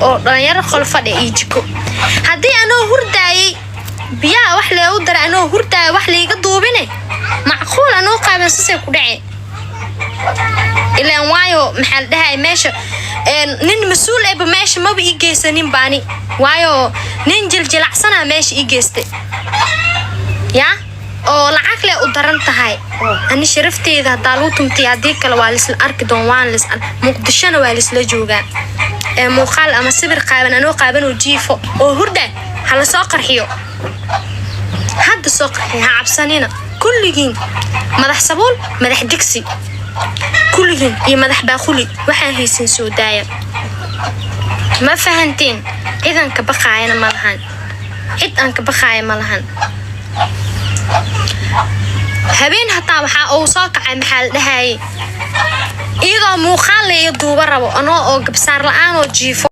Oo dhalinyaro qol fadhi iyo jiko. Haddii anoo hurdaayay biyaha wax leegu daray, anoo hurdaaya wax liiga duubine, macquul anoo qaaban sasay ku dhace ilaan. Waayo, maxaa la dhahay, meesha nin mas-uul eba meesha maba ii geysanin baani, waayo nin jiljilacsanaa meesha ii geystay yaa oo lacag le u daran tahay. Ani sharafteeda haddaa lagu tumtay, haddii kale waa laisla arki doon, waan lis Muqdishona waa laisla joogaa. Ee muuqaal ama sawir qaaban anoo qaaban oo jiifo oo hurda hala soo qarxiyo, hadda soo qarxiyo. Ha cabsanina kulligiin, madax sabuul, madax digsi, kulligiin iyo madax baaquli waxaa haysin soo daaya. Ma fahanteen? Cidan ka baqaayana ma lahan, cid aan ka baqaaya ma lahan. Habeen hataa waxaa uu soo kacay, maxaa la dhahayay, iyadoo muuqaal la iga duuba rabo anoo oo gabsaar la-aan oo jiifo.